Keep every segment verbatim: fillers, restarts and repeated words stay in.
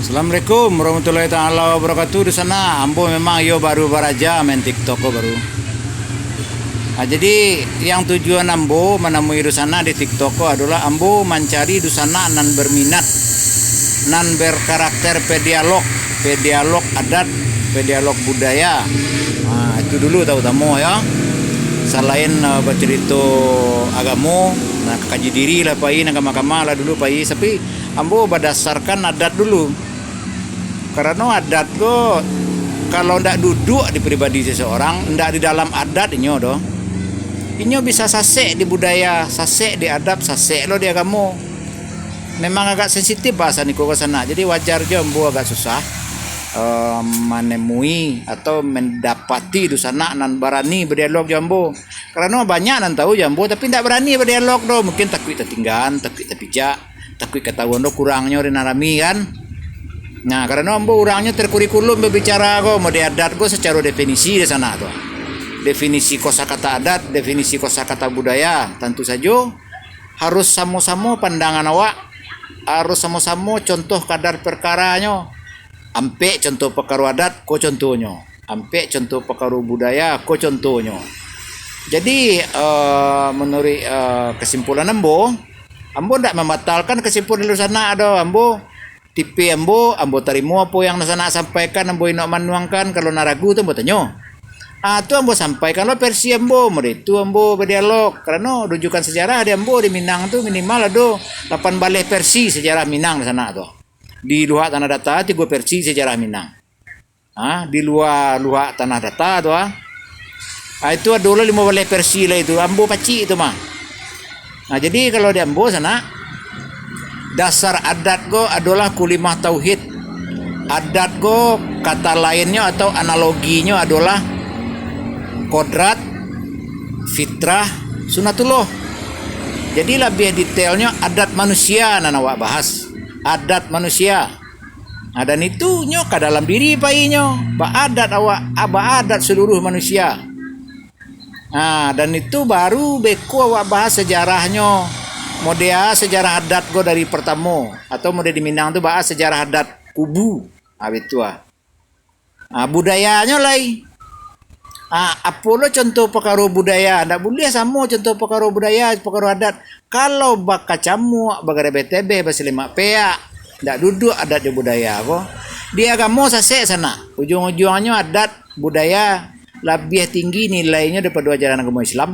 Assalamualaikum warahmatullahi taala wabarakatuh. Di sana ambo memang iyo baru baraja main TikTok ko baru. Ah, jadi yang tujuan ambo manamui di sana di TikTok ko adalah ambo mancari di sana nan berminat, nan berkarakter pedialog, pedialog adat, pedialog budaya. Ah, itu dulu tautamo ya. Salain uh, bacarito agamo, nah, ka kaji diri lah pai, nan kama-kama lah dulu pai, tapi ambo badasarkan adat dulu. Karano adat ko, kalau ndak duduak di pribadi seseorang, ndak di dalam adat inyo doh, inyo bisa sasek di budaya, sasek di adat, sasek lo di agamo. Memang agak sensitif bahasan iko ka sanak, jadi wajar jo ambo agak susah uh, manemui atau mendapati dusanak nan barani berdialog jo ambo. Karano banyak nan tahu jo ambo, tapi ndak barani berdialog doh, mungkin takuik tatinggaan, takuik tapijak, takuik katahuan doh kurangnyo di nan rami kan. Nah, karano ambo urangnyo terkurikulum berbicara ko, mode adat ko secara definisi di sanak tu. Definisi kosakata adat, definisi kosakata budaya, tantu sajo harus samo-samo pandangan awak, harus samo-samo contoh kadar perkaranyo. Ampek contoh pakaro adat, ko contohnyo. Ampek contoh pakaro budaya, ko contohnyo. Jadi, uh, menurut uh, kesimpulan ambo, ambo ndak membatalkan kesimpulan di sanak doh. Ambo, tipe ambo, ambo tarimo apo yang sanak sampaikan, ambo inok manuangkan, kalau nak ragu tu ambo tanyo. Ah, tu ambo sampaikan lo versi ambo, mode tu ambo berdialog. Karano rujukan sejarah di ambo di Minang tu minimal ado lapan baleh versi sejarah Minang di sanak tu. Di Luhak Tanah Data tigo versi sejarah Minang. Ha, di lua Luhak Tanah Data tu ah. Ha, itu ado lah limo baleh versi lah itu. Ambo pacik tu mah. Nah, jadi kalau di ambo sanak, dasar adat ko adolah kulimah tauhid. Adat ko kata lainnyo atau analoginyo adolah kodrat, fitrah, sunatullah. Jadi labiah detailnyo adat manusia nan awak bahas. Adat manusia. Nah, dan itu nyo ka dalam diri painyo. Baadat awak, ah, baadat seluruh manusia. Nah, dan itu baru beko awak bahas sejarahnyo. Modea sejarah adat ko dari pertamo, atau mode di Minang tu bahas sejarah adat kubu. Ah, betul ah. Ah, budayanyo lai. Ah, apo lo contoh pakaro budaya? Ndak buliah samo contoh pakaro budaya, pakaro adat. Kalau bakacamuak, bagarabeh tebeh, basilimak peak, ndak duduak adat jo budaya ko. Di agamo sasek sanak. Ujuang-ujuangnyo adat, budaya, labiah tinggi nilainyo daripado ajaran agamo Islam.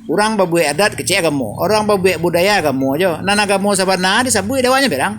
Urang babuek adat kecek agamo, urang babuek budaya agamo jo. Nan agamo sabana disabuik dek awaknyo berang.